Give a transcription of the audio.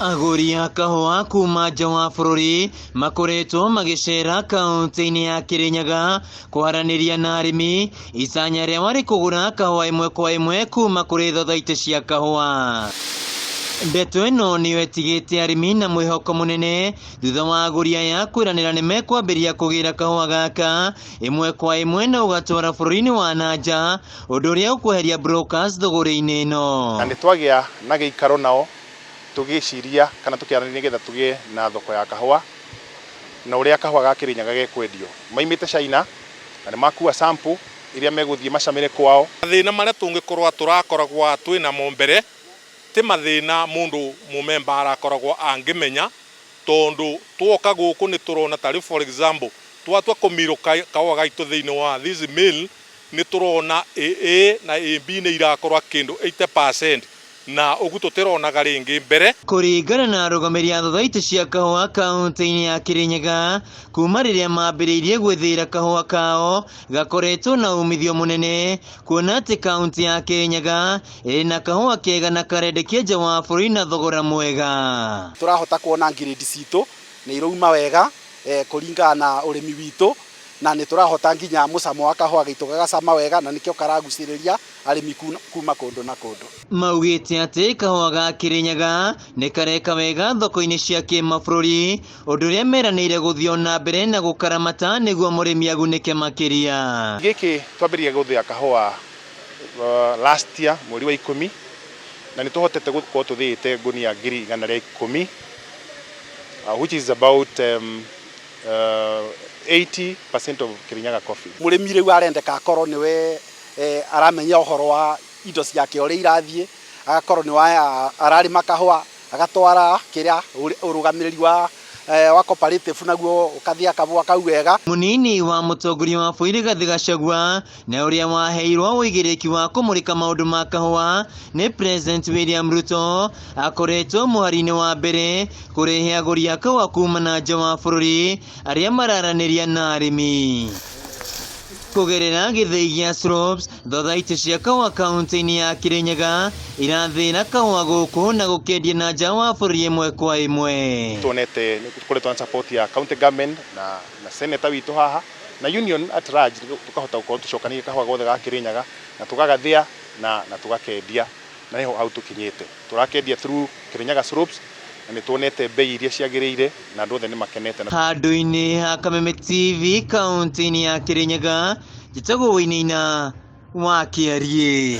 Agũri a kahũa kuma nja wa bũrũri makoretwo magĩcera kaunti-inĩ ya Kĩrĩnyaga kwaranĩria na arĩmi itanya rĩao arĩ kũgũra kahũa ĩmwe kwa ĩmwe kuma kũrĩ thothaitĩ cia kahũa. Ndeto ĩno nĩyo ĩtigĩte arĩmi na mwĩhoko mũnene thutha wa agũri aya kwĩranĩra nĩ mekwambĩrĩria kũgĩra kahũa gaka ĩmwe kwa ĩmwe na gũgatwara bũrũri-inĩ wa na nja ũndũ ũrĩa ũkweheria brokers thũgũrĩ-inĩ ĩno. Na nĩ twagĩa na gĩikaro nao tũgĩciria kana tũkĩaranĩria nĩgetha tũgĩe na thoko ya kahũa na ũrĩa kahũa ga Kĩrĩnyaga gekwendio. Maimĩte China na nĩ makua sample iria megũthiĩ macamĩre kwao. Mathĩna marĩa tũngĩkorwo tũrakoragwo twĩ namo mbere ti mathĩna mũndũ mũmemba arakoragwo angĩmenya tondũ twoka gũkũ nĩ tũrona ta rĩu for example twatua kũmirũ kahũa gaitũ thĩinĩ wa this mill nĩ tũrona AA na AB nĩ irakorwo kĩndũ 80% na ũguo tũtironaga rĩngĩ mbere. Kũringana na arũgamĩrĩri a thothaitĩ cia kahũa kaunti-inĩ ya Kĩrĩnyaga, kuma rĩrĩa mambĩrĩirie gwĩthĩĩra kahũa kao gakoretwo na umithio mũnene, kuona atĩ kaunti ya Kĩrĩnyaga ĩrĩ na kahũa kega na karendekia nja wa bũrũri na thogora mwega. Tũrahota kuona ngirĩndi citũ nĩ irauma wega kũringana na ũrĩmi witũ na nĩ tũrahota nginya mũcamo wa kahũa gaitũ gagacama wega na nĩkĩo karagucĩrĩria arĩmi kuma kũndũ na kũndũ. Maugĩte atĩ kahũa ga Kĩrĩnyaga nĩ kareka wega thoko-inĩ cia kĩmabũrũri, ũndũ ũrĩa meranĩire gũthiĩ o na mbere na gũkaramata nĩguo mũrĩmi agunĩke makĩria. Gĩkĩ twambĩrĩria gũthĩa kahũa last year mweri wa ikũmi na nĩ tũhotete gũkorwo tũthĩĩte ngũnia 110,000, which is about 80% of Kirinyaga coffee. Mũrĩmi rĩu arendeka akorwo nĩwe aramenya ũhoro wa indo ciake ũrĩa irathiĩ, agakorwo nĩwe ararĩma kahũa, agatwara kĩrĩa ũrũgamĩrĩri wa cooperative naguo ũkathĩa kahũa kau wega. Mũnini wa mũtongoria wa bũrũri Rigathĩ Gachagua na ũrĩa waheirwo ũigĩrĩrĩki wa kũmũrĩka maũndũ ma kahũa nĩ President William Ruto akoretwo mũhari-inĩ wa mbere kũrehe agũri a kahũa kuma na nja wa bũrũri arĩa mararanĩria na arĩmi. Kũgerera gĩthĩi gĩa Slopes, thothaitĩ cia kahũa kaunti-inĩ ya Kĩrĩnyaga irathĩra kahũa gũkũ na gũkendia na nja wa bũrũri ĩmwe kwa ĩmwe. Tuonete nĩ tũkoretwo na support ya county government na senator witũ haha na union at large, tũkahota gũkorwo tũcokanĩirie kahũa gothe ga Kĩrĩnyaga na tũgagathĩa na tũgakendia, na nĩho hau tũkinyĩte. Tũrakendia through Kĩrĩnyaga Slopes na nĩ tuonete bei iria ciagĩrĩire na andũ othe nĩ makenete. Handũ-inĩ ha Kameme TV kaunti-inĩ ya Kĩrĩnyaga, njĩtagwo Wainaina wa Kĩariĩ.